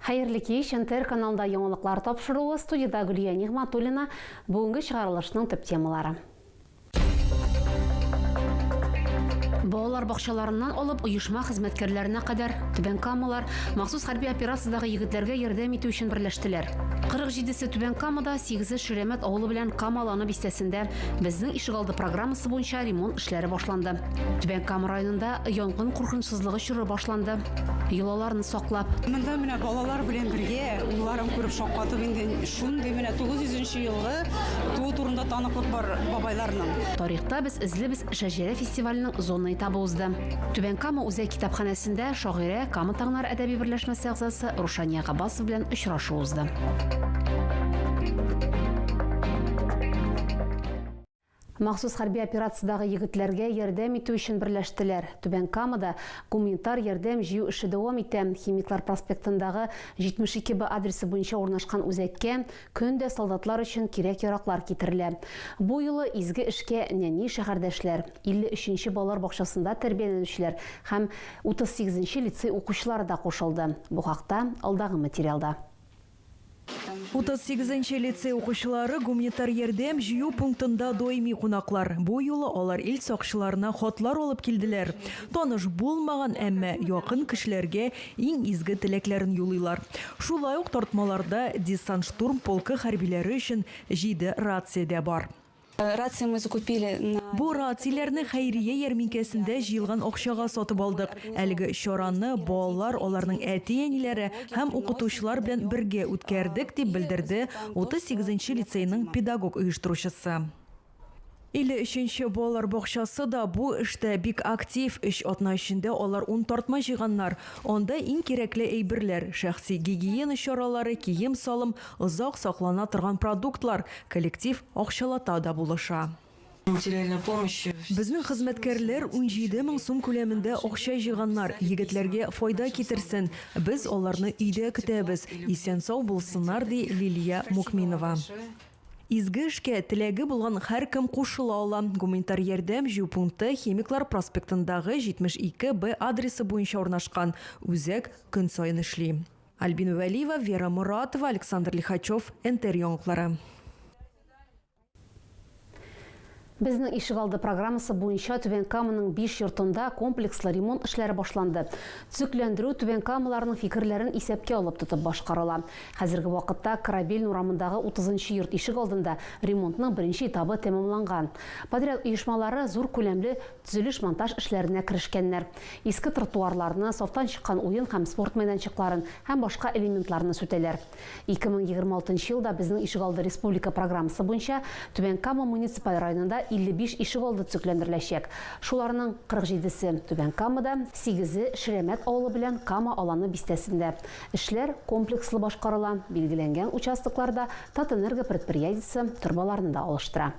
Хәерле кич, НТР каналында яңалыклар тапшыруы, студиядә Гөлия Нигъматуллина. Бүгенге чыгарылышның төп темалары. Балалар бакчаларыннан алып оешма хезмәткәрләренә кадәр Түбән Камалар махсус хәрби операциядәге егетләргә ярдәм итү өчен берләштеләр. 47-се Түбән Камада, 8-е Ширәмәт авылы белән Кама Аланы бистәсендә Безнең ишегалды программасы буенча ремонт эшләре башланды. Түбән Кама районында янгын куркынычсызлыгы чоры башланды. Йолаларны саклап. Монда менә балалар белән бергә улларым күреп шаккатып инде шундый менә 900 нче елгы туу турында таныклык бар бабайларның. Тарихта без эзлибез шәҗәрә фестиваленең зона этабы узды. Түбән Кама үзәк китапханәсендә шагыйрә, Кама таңнары әдәби берләшмәсе әгъзасы Рушания Габбасова белән очрашу узды. Махсус хәрби операциядәге егетләргә ярдәм итү өчен берләштеләр. Түбән Камада гуманитар ярдәм җыю эше дәвам итә. Химиклар проспектындагы 72 Б адресы буенча урнашкан үзәккә көн дә солдатлар өчен кирәк-яраклар китерелә. Бу юлы изге эшкә нәни шәһәрдәшләр, 53 нче балалар бакчасында тәрбияләнүчеләр һәм 38 нче лицей укучылары да кушылды. Бу хакта алдагы материалда. 38 нче лицей укучылары гуманитар ярдәм җыю пунктында даими кунаклар. Бу юлы алар ил сакчыларына хатлар алып килделәр. Таныш булмаган, әмма якын кешеләргә иң изге теләкләрен юлыйлар. Шулай ук тартмаларда десант-штурм полкы хәрбиләре өчен җиде рация дә бар. Рации мы закупили на. Бу рацияләрне хәйрия ярминкәсендә җыелган акчага сатып алдык. Әлеге чараны балалар, аларның әти-әниләре һәм укытучылар белән бергә үткәрдек, дип белдерде 38 нче лицейның педагог-оештыручысы. 53 нче балалар бакчасы да бу эштә бик актив. Өч атна эчендә алар ун тартма җыйганнар. Анда иң кирәкле әйберләр, шәхси гигиена чаралары, кием-салым, озак саклана торган продуктлар, коллектив акчалата да булыша. Материальная помощь. Безнең хезмәткәрләр 17 мең сум күләмендә акча җыйганнар. Егетләргә файда китерсен. Без аларны өйдә көтәбез. Исән-сау булсыннар, ди Лилия Мукминова. Изге эшкә теләге булган һәркем кушыла ала. Гуманитар ярдәм җыю пункты Химиклар проспектындагы 72 Б адресы буенча урнашкан. Үзәк көн саен эшли. Альбина Вәлиева, Вера Моратова, Александр Лихачев, НТР яңалыклары. Безнең ишегалды программасы буенча Түбән Каманың биш йортында комплекслы ремонт эшләре башланды. Төзекләндерү Түбән Камаларның фикерләрен исәпкә алып тотып башкарыла. Хәзерге вакытта Корабельный урамындагы 30 нчы йорт ишегалдында ремонтның беренче этабы тәмамланган. Подряд оешмалары зур күләмле төзелеш-монтаж эшләренә керешкәннәр. Иске тротуарларны, сафтан чыккан уен һәм спорт мәйданчыкларын һәм башка элементларны сүтәләр. 2026 нчы елда Безнең ишегалды республика программасы буенча Түбән Кама муниципаль районында 55 ишегалды төзекләндереләчәк. Шуларның 47 се, Түбән Камада, сигезе, Ширәмәт авылы белән Кама Аланы бистәсендә. Эшләр комплекслы башкарыла, билгеләнгән участокларда Татэнерго предприятиесе торбаларны да алыштыра.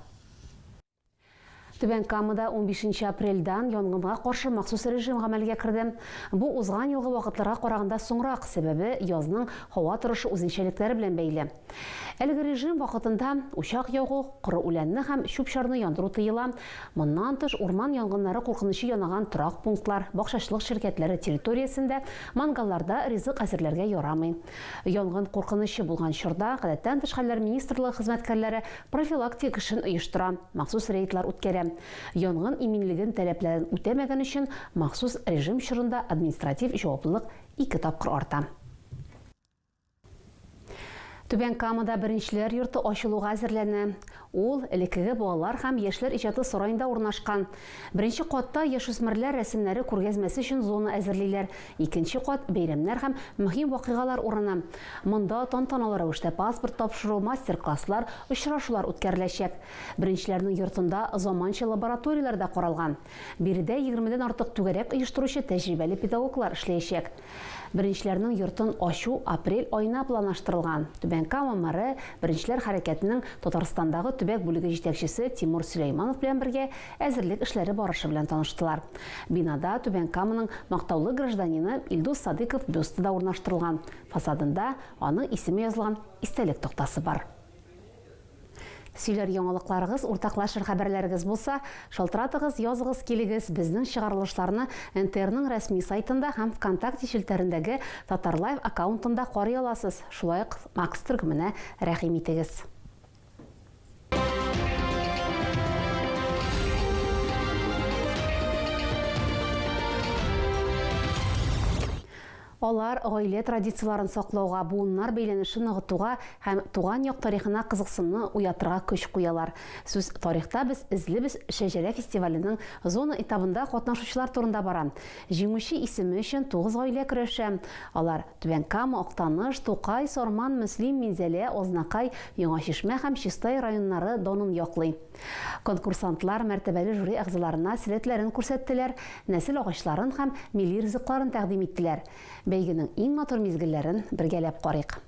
Түбән Камада 15 апрельдән янгынга каршы махсус режим гамәлгә керде. Бу узган елгы вакытларга караганда соңрак, сәбәбе язның һава торышы үзенчәлекләре белән бәйле. Әлеге режим вакытында учак ягу, коры үләнне һәм чүп-чарны яндыру тыела. Моннан тыш, урман янгыннары куркынычы янаган торак пунктлар, бакчачылык ширкәтләре территориясендә мангалларда ризык әзерләргә ярамый. Янгын куркынычы булган чорда Гадәттән тыш хәлләр министрлыгы хезмәткәрләре профилактик эшен оештыра, махсус рейдлар үткәрә. Янгын иминлеген таләпләрен үтәмәгән өчен махсус режим чорында административ җаваплылык ике тапкыр арта. Түбән Камада Беренчеләр йорты ачылуга әзерләнә. Ул элеккеге балалар һәм яшьләр иҗаты сараенда урнашкан. Беренче катта яшүсмерләр рәсемнәре күргәзмәсе өчен зона әзерлиләр. Икенче кат, бәйрәмнәр һәм мөһим вакыйгалар урыны. Монда тантаналы рәвештә паспорт тапшыру, мастер-класслар, очрашулар үткәреләчәк. Беренчеләрнең йортында заманча лабораторияләр дә каралган. Биредә егермедән артык түгәрәк оештыручы тәҗрибәле педагоглар эшләячәк. Беренчеләрнең йортын ачу апрель аена планлаштырылган. Түбән Кама мэры Беренчеләр хәрәкәтенең Татарстандагы төбәк. төбәк бүлеге җитәкчесе Тимур Сөләйманов белән бергә әзерлек эшләре барышы белән таныштылар. Бинада Түбән Каманың мактаулы гражданины Илдус Садыйков бюсты да урнаштырылган, фасадында аның исеме язылган истәлек тактасы бар. Сөйләр яңалыкларыгыз, уртаклашыр хәбәрләрегез булса, шалтыратыгыз, языгыз, килегез, безнең чыгарылышларны НТРның рәсми сайтында һәм ВКонтакте челтәрендәге Татарлайв аккаунтында карый аласыз, шулай ук Макс төркеменә рәхим итегез. Алар гаилә традицияләрен саклауга, буыннар бәйләнешен ныгытуга һәм туган як тарихына кызыксынуны уятырга көч куялар. Сүз Тарихта без эзлибез шәҗәрә фестиваленең зона этабында катнашучылар турында бара. Җиңүче исеме өчен тугыз гаилә көрәшә. Алар, Түбән Кама, Актаныш, Тукай, Сарман, Мөслим, Минзәлә, Азнакай, Яңа Чишмә һәм Чистай районнары данын яклый. Конкурсантлар мәртәбәле жюри әгъзаларына сәләтләрен күрсәттеләр, нәсел агачларын һәм милли ризыкларын тәкъдим иттеләр. Бәйгенең иң матур мизгелләрен бергәләп карыйк.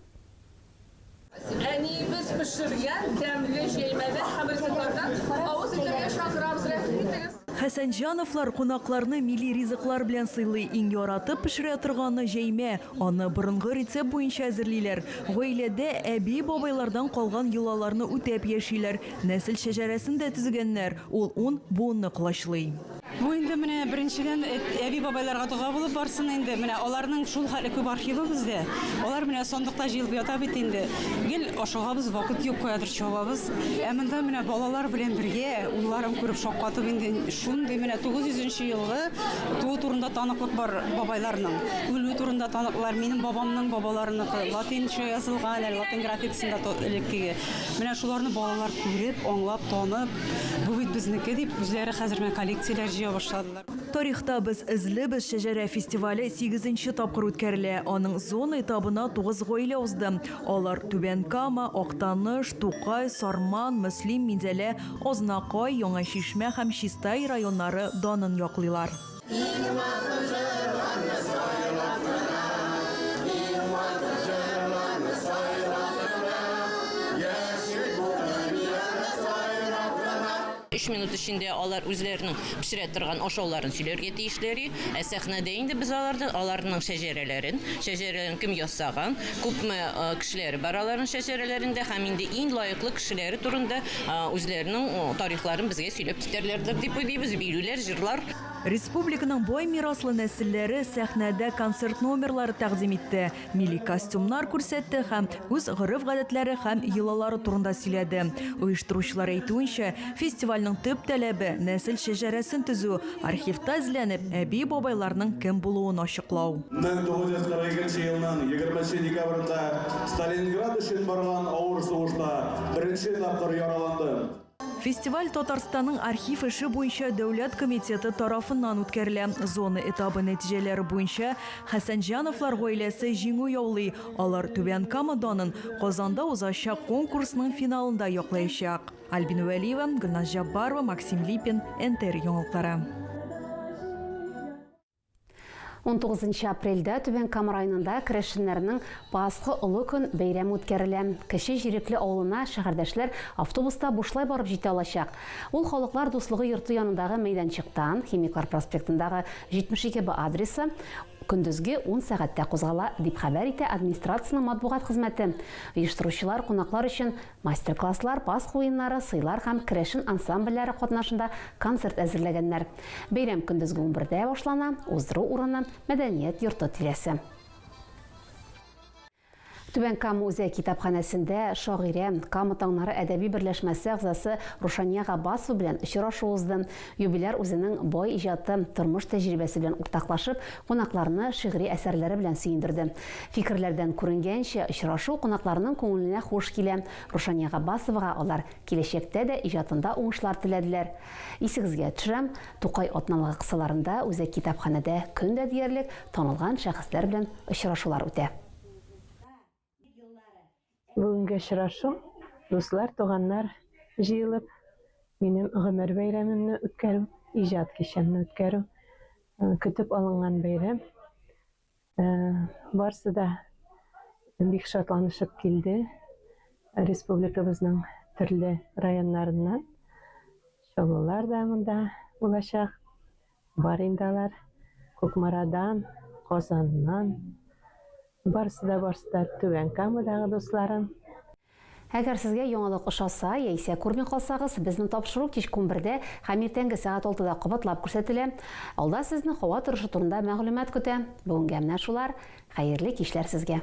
Әниебез пешергән тәмле җәймәдән һәм ризыклардан авыз итәргә чакырабыз, рәхим итегез! Хәсәнҗановлар кунакларны милли ризыклар белән сыйлый. Иң яратып пешерә торганы, җәймә. Аны борынгы рецепт буенча әзерлиләр. Гаиләдә әби-бабайлардан калган йолаларны үтәп яшиләр. Нәсел шәҗәрәсен дә төзегәннәр, ул ун буынны колачлый. Бу инде менә беренчедән әби-бабайларга дога булып барсын инде. Менә аларның шул хәтле күп архивы бездә. Алар менә сандыкта җыелып ята бит инде. Гел ашыгабыз, вакыт юк, каядыр чабабыз. Ә монда менә балалар белән бергә, улларым күреп шаккатып инде шундый менә 900 нче елгы туу турында таныклык бар бабайларның. Үлү турында таныклар, минем бабамның бабаларыныкы латинча язылган, әле латин графикасында элеккеге. Менә шуларны балалар күреп, аңлап, танып, бу бит безнеке дип, үзләре хәзер менә коллекцияләр җыя башладылар. Тарихта без эзлебез шәҗәрә фестивале сигезенче тапкыр үткәрелә. Аның зона этабына тугыз гаилә узды. Алар Түбән Кама, Актаныш, Тукай, Сарман, Мөслим, Минзәлә, Азнакай, Яңа Чишмә һәм Чистай районнары данын яклыйлар. Иң матур җырларны сайлап кына, Иң матур җырларны сайлап кына, Яши бу дөньяда сайрап кына. Өч минут эчендә алар үзләренең пешерә торган ашауларын сөйләргә тиешләр. Ә сәхнәдә инде без алардан аларның шәҗәрәләрен, шәҗәрәләрен кем ясаган, күпме кешеләре бар аларның шәҗәрәләрендә һәм инде иң лаеклы кешеләре турында үзләренең тарихларын безгә сөйләп китәрләрдер дип уйлыйбыз. Биюләр, җырлар. Республиканың бай мираслы нәселләре сәхнәдә концерт номерлары тәкъдим итте, милли костюмнар күрсәтте һәм үз гореф-гадәтләре һәм йолалары турында сөйләде. Оештыручылар әйтүенчә, фестивальнең төп таләбе, нәсел шәҗәрәсен төзү, архивта эзләнеп, әби-бабайларның кем булуын ачыклау. 1942 елның 20 декабрендә Сталинград өчен барган авыр сугышта беренче тапкыр яраландым. Фестиваль Татарстанның архив эше буенча дәүләт комитеты тарафыннан үткәрелә. Зона этабы нәтиҗәләре буенча Хәсәнҗановлар гаиләсе җиңү яулый. Алар Түбән Кама данын Казанда узачак конкурсның финалында яклаячак. Альбина Вәлиева, Гөлназ Җаббарова, Максим Липин, НТР яңалыклары. 19 апрельдә Түбән Кама районында керәшеннәрнең Пасха Олы көн бәйрәме үткәрелә. Кече Җирекле авылына шәһәрдәшләр автобуста бушлай барып җитә алачак. Ул Халыклар дуслыгы йорты янындагы мәйданчыктан, Химиклар проспектындагы 72 Б адресы, көндезге ун сәгатьтә кузгала, дип хәбәр итә администрациянең матбугат хезмәте. Оештыручылар кунаклар өчен Мастер-класслар, Пасха уеннары, сыйлар һәм керәшен ансамбльләре катнашында концерт әзерләгәннәр. Бәйрәм көндезге унбердә башлана, уздыру урыны, мәдәният йорты тирәсе. Түбән Кама үзәк китапханәсендә шагыйрә, Кама таңнары әдәби берләшмәсе әгъзасы Рушания Габбасова белән очрашу узды. Юбиляр үзенең бай иҗаты, тормыш тәҗрибәсе белән уртаклашып, кунакларны шигъри әсәрләре белән сөендерде. Фикерләрдән күренгәнчә, очрашу кунакларның күңеленә хуш килә. Рушания Габбасовага алар киләчәктә дә иҗатында уңышлар теләделәр. Исегезгә төшерәм, Тукай атналыгы кысаларында үзәк китапханәдә көн дә диярлек танылган шәхесләр белән очрашулар үтә. Бүгенге очрашу, дуслар, туганнар җыелып, минем гомер бәйрәмемне үткәрү, иҗат кичәмне үткәрү, көтеп алынган бәйрәм. Барсы да бик шатланышып килде. Республикабызның төрле районнарыннан. Чаллылар да монда булачак. Бар инде алар. Кукмарадан, Казаннан. Барысы да, барысы да Түбән Камадагы дусларым. Әгәр сезгә яңалык ошаса, яисә күрми калсагыз, безнең тапшыру кичке унбердә һәм иртәнге сәгать алтыда кабатлап күрсәтелә. Алда сезне һава торышы турында мәгълүмат көтә. Бүгенгә менә шулар. Хәерле кичләр сезгә!